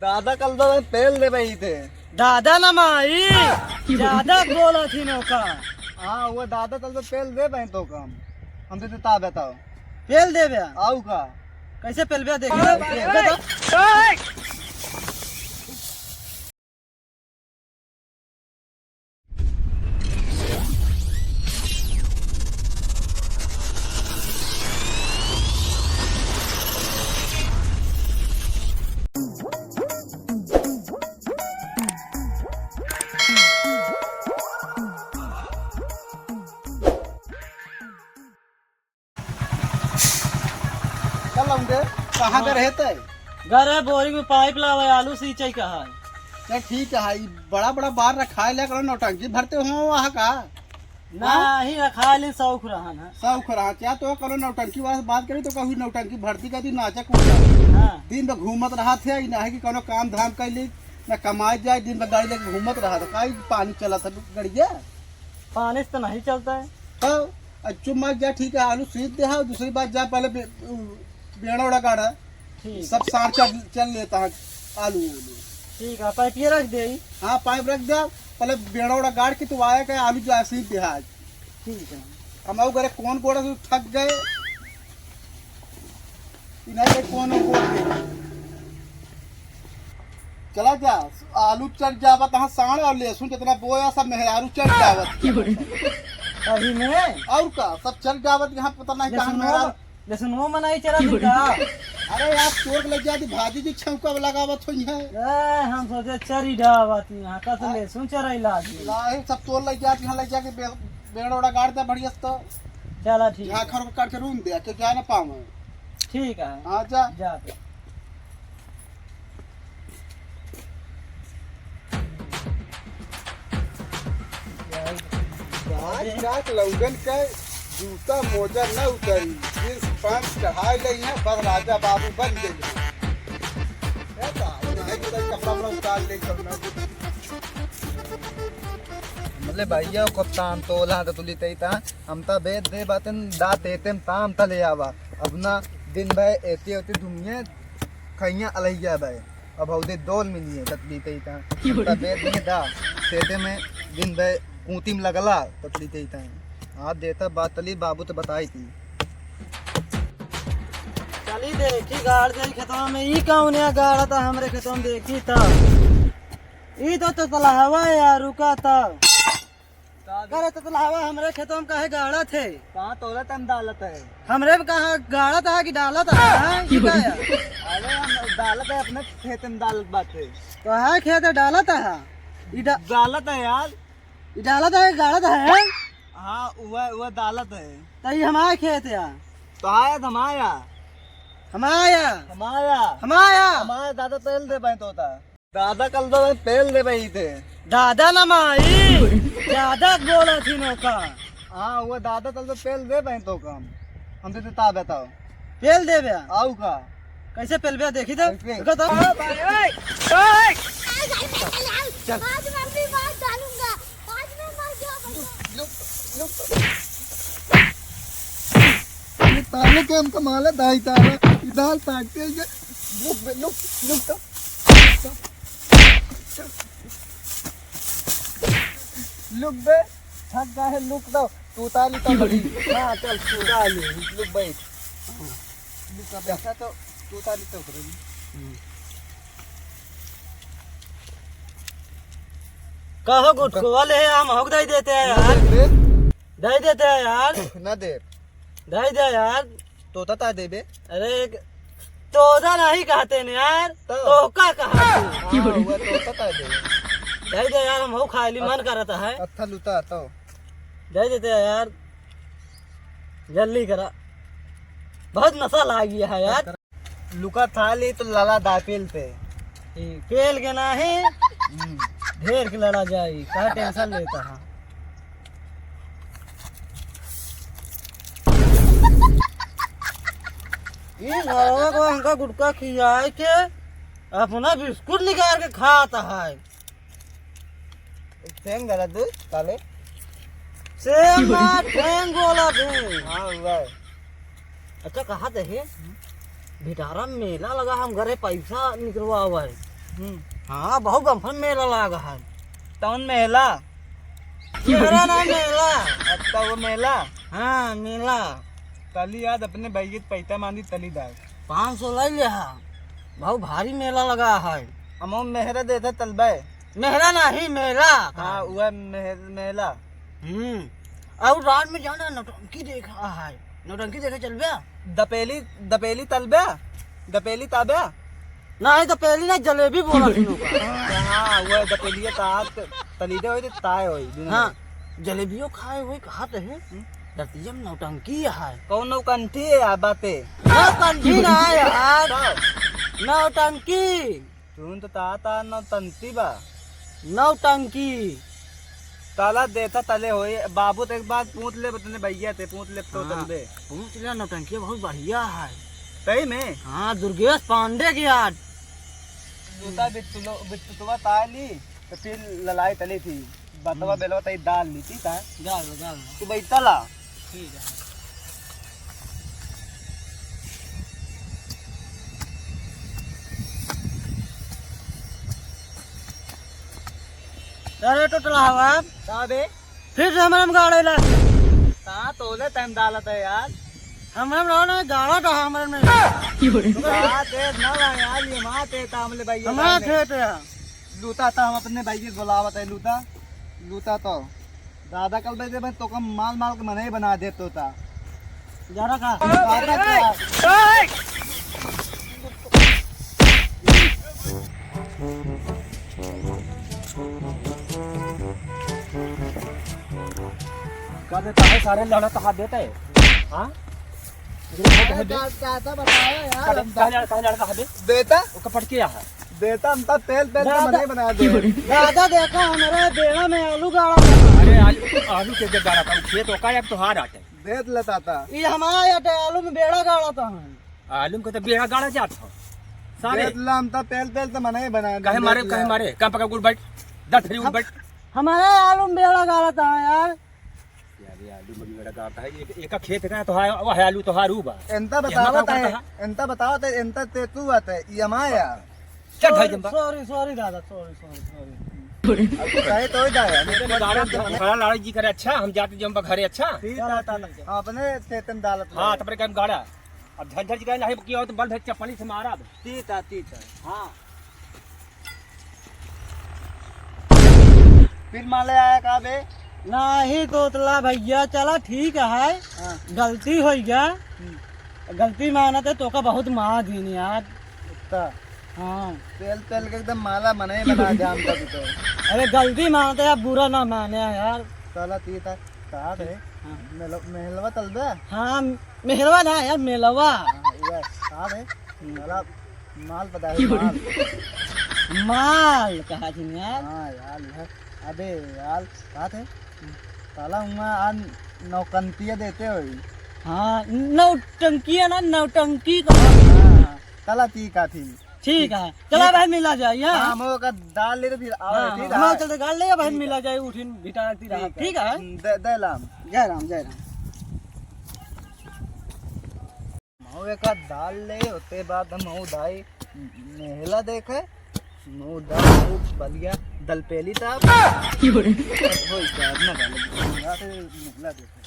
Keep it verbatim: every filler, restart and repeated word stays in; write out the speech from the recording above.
दादा कल तो पेल दे भाई थे। दादा ना माई, ज्यादा बोला थी नौका। हाँ, वो दादा कल तो पेल दे भाई तो काम। हम तो ता बताओ। पेल दे बे। आऊ का? कैसे पेल बे? देख। चल लौंडे, कहाँ का रहे तै? घर है, बोरी में पाइप लावे, आलू सींचे का है। चल ठीक है, ई बड़ा बड़ा बार रखा है, ले करो नौटंकी भरते हो वहाँ का? ना, हाँ? ही रखा है, लेकिन शौक रहा ना। शौक रहा, क्या तो करो नौटंकी वाला से बात करी तो कहू नौटंकी भरती का दिन नाचा कूदा। हाँ। दिन भर घूमत रहा थे, ई ना है कि कोनो काम धाम कर ली, ना कमाए जाए, दिन भर गाड़ी लेके घूमत रहा था, काई पानी चला था गड़िया? पानी से तो नहीं चलता है। हाँ, अब चुप मत जा, ठीक है, आलू सींच दे, हाँ, दूसरी बात जा, पहले बे-, बेड़ा उड़ा गाड़ा, ठीक। सब सार चल, चल लेता है, आलू, आलू। ठीक है, पाइपिया रख दे। हाँ, पाइप रख दे, पहले बेड़ा उड़ा गाड़ के तू आया के आलू जो है सींच दे आज। ठीक है। हम आऊ करे कौन गोड़ा से थक गए। इन्हें के कोनो बोल दे। चला जा, आलू चढ़ जावत, हाँ, साँड़ और लहसुन जितना बोया, सब मेहरारू चढ़ जावत। सही में? और का, सब चढ़ जावत, यहाँ पता नहीं कहाँ लहसुन मेहरारू। वो, लहसुन वो मनाई चला दिन का? अरे यार, तोड़ के ले जा दी, भाजी जी छौंका लगावत हो यहाँ। ए, हम सोचे चरी डावत यहाँ, का से हाँ? लहसुन चराई लागी। लाही, सब तोड़ ले जा दी, यहाँ ले जाके बे-, बेड़ा उड़ा गाड़ दे बढ़िया से तो। चला ठीक यहाँ है। खर काट के रूम दे, के जा ना पावे। ठीक है। हाँ, जा। जा। आज काट लौंडन के जूता मोजा न उतरी, जींस पैंट चढ़ाई ले हैं, बस राजा बाबू बन गए हैं। ए बा, नहीं तो कपड़ा वपड़ा उतार ले, सब ना। मतलब भैया, कप्तान तोला तो तुली तई ता। हम ता बेद दे बातन दा तेते में ताम तले आवा। अब ना दिन भर एते ओते दुनिया खैया अलैया बे। अब हौदे दोल मिलिए तत बीते ही ता। हम ता बेद दे दा तेते में दिन भर कूती में लगला तत बीते ही ता। आज देता बात तली बाबू तो बताई थी। चली देखी गाड़ दे खेतवा में, ई कौन है गाड़ा था हमरे खेतवा में, देखी था। ई तो ततलहवा यार, रुका था। करे ततलहवा हमरे खेतवा में काहे गाड़ा थे? कहाँ तोलत हम डालत है? हमरे में कहाँ गाड़ा था कि डालत है? हाँ, ई का है? अरे हम डालत है, अपने खेत में डालत बाटे। तो है खेत है, डालत है? ई डा- डालत है यार। ई डालत है, गाड़त है? हाँ, वह, वह डालत है। तो ई हमारा खेत है। तो आया तो हमारा। हमारा। हमारा। हमारा। हमारा दादा तेल दे भाई तोता। दादा कल तो पेल दे भाई थे। दादा ना माई, ज्यादा बोला थी नौका। हाँ, वो दादा कल तो पेल दे भाई तो काम। हम तो ता बताओ। पेल दे बे। आऊ का? कैसे पेल बे देखी तो? कैसे? रुको तो। ओ भाई, ओए, ओए। चल। आज मैं अपनी बात डालूंगा। आज मैं मर गया भाई। लुक, लुक। ये ताले के हमका माला दाई ताला। ये दाल ताकते हैं ये। लुक बे, लुक, लुक तो। लुक बे, थक गए हैं, लुक दो। तू ताली तो बड़ी। हाँ, चल, तू ताली। लुक बैठ। हाँ। लुक का बैठा तो तू ताली तो करेगी। हम्म। कहो गुटको वाले हैं, हम हक दे देते हैं ना यार। दे दे। दे देते हैं यार। ना दे। दे दे यार। तोता ता देबे। अरे, एक तोता नहीं कहते ने यार, तो? तोका कहते। हाँ, वो तोता ता देबे। दे दे यार, हम हो खाली मन करता है। अच्छा लुता तो। दे देते हैं यार, जल्दी करा, बहुत नशा लाग गया है यार। लुका था ले तो लाला दापेल पे। ई पेल के नाही, हम्म। ढेर के लड़ा जाई, का tension लेता है? ई घरवा को हमका गुटखा खियाए के अपना बिस्कुट निकाल के खाता है। ठेंग गला दू, काले। सेम ना, ठेंग गोला दे। हाँ, हुआ है। अच्छा, कहा थे, हम्म। भिटारा में मेला लगा, हम घरे पैसा निकलवा हुआ है। हम्म। हाँ, बहुत बम्फन मेला लागा है। तौन मेला? मेला ना मेला। अच्छा, वो मेला? हाँ, मेला। तली याद अपने भैया पैता मांदी तली दार। पाँच सौ ले लिया। बहुत भारी मेला लगा है। हमो मेहरा देता तलबे। मेहरा नहीं, मेला। हाँ, वह मेह-, मेला। हम्म। और रात में जाना नौटंकी देखा है। नौटंकी देखे चलबे? दपेली, दपेली तलबे? दपेली ताबे? नहीं, दपेली नहीं, जलेबी बोला सुनो का। हाँ, वो दपेलिया तात तलीदे होई, ते ताए होई, दुनो हाँ, में। जलेबियो खाए होई, कहा तो है। हम्म। धरती में नौटंकी है। कौन नौटंकी है यार बाते? नौटंकी ना है यार। तो? नौटंकी। तू तो ता, ता नौटंकी बा। नौटंकी। ताला देता तले होई, बाबू तो एक बार पूछ ले, बतने भैया ते पूछ ले तो हाँ, तलबे। पूछ ले, नौटंकी बहुत बढ़िया है। सही में? हाँ, दुर्गेश पांडे की यार। जूता बिट्टुलो-, बिट्टुतवा ताली, तो फिर ललाई तली थी। बतवा हम्म। बेलवा तई दाल ली थी ता। गाल लो, गाल लो। तू बैठा ला। ठीक है। अरे टोटला हवा। का बे? फिर से हमरे में गाड़े ला। कहाँ तोले टाइम डालत है यार? हमरे में रहो ना, गाड़ा तो हमरे में। का तेज ना बा यार, ये माँ ते तामले भाई ये हमारा तामले। खेत है। लूता था, हम अपने भाई के बुलावत है, लूता, लूता तो। दादा कल बजे मैं तो कम माल माल के मने ही बना दे तो था। जा रहा का? दादा का? का देता है सारे लड़ा कहा देता है? हाँ? अरे का-, का-, का बताया यार, कहाँ, हम कहाँ लड़ा, कहाँ लड़ा कहा दे? देता? वो कपट किया है? देता हम तो तेल, तेल तो दादा, मने बना दे। दादा देखा हमारे बेड़ा में आलू गाड़ा था। अरे आलू, आलू के जब गाड़ा था, वो खेत होका या तोहार आटे? देत लेता था। ये हमारा आटे, आलू में बेड़ा गाड़ा था हम। आलू में को तो बेड़ा गाड़ा जात हो। सारे। देत ला हम तो तेल, तेल तो मने बना दे, काहे मारे, देत ला। काहे मारे? काम पका उठ बैठ। दस फिर उठ हम, बैठ। हमारे आलू में बेड़ा गाड़ा था यार। यार, ये आलू में बेड़ा गाड़ता है, एक, एक खेत का तो है, वो है आलू तो हारू बा। एंता ये हमारा बतावत है, करता है। एंता बतावत है, एंता ते तू बात है, ये हमारा। चल भाई जंबा। Sorry, sorry दादा, sorry, sorry, sorry। अब तो कहे तो ही दादा, ये तो गाड़ा तो हम खड़ा लड़ाई जी करे, अच्छा, हम जाते जंबा घरे, अच्छा। ठीक है, ठीक है। अपने खेत में डालत हाँ, रहे। तब रे काम गाड़ा। अब झट झट के नहीं किया हो तो बल भेज चप्पली से मारा अब। तीता, तीता। हाँ। फिर माले आया का बे? नाही तोतला भैया, चला ठीक है। हाँ। गलती होइ गया। हम्म। गलती मानत है, तोका बहुत मार दीन यार। इतना। हाँ। तेल, तेल के एकदम माला मने बना जाम तब तो। अरे गलती मानत है, अब बुरा ना माने यार। चला तीता, कहा थे? हाँ। मेल-, मेलवा तलबे? हाँ, मेहरवा ना यार, मेलवा। हाँ, ये, का रे? हम्म। साला माल पता है, माल। माल कहा थी यार? हाँ यार, ये, अबे यार, का थे? साला उमा आ नौकंतिया देते हो। हाँ, नौटंकिया ना, नौटंकी कहा। हाँ, साला ती का थी। ठीक है, चला भाई मिला जाए, हाँ? हाँ, हम ओका डाल ले तो फिर आवे, हाँ, ठीक है? हम चलते डाल ले भाई, ठीक है। मिला जाए, उठिन भिटारती रहा, ठीक है। ठीक है? हम्म, दे, दे लाम। जय राम, जय राम। मऊ एका डाल ले, ओते बाद हम मऊ दाई मेहला देखे, मऊ दाई बलिया दलपेली ताप। की बोले? होई का, ना डाले, मेहला देखे।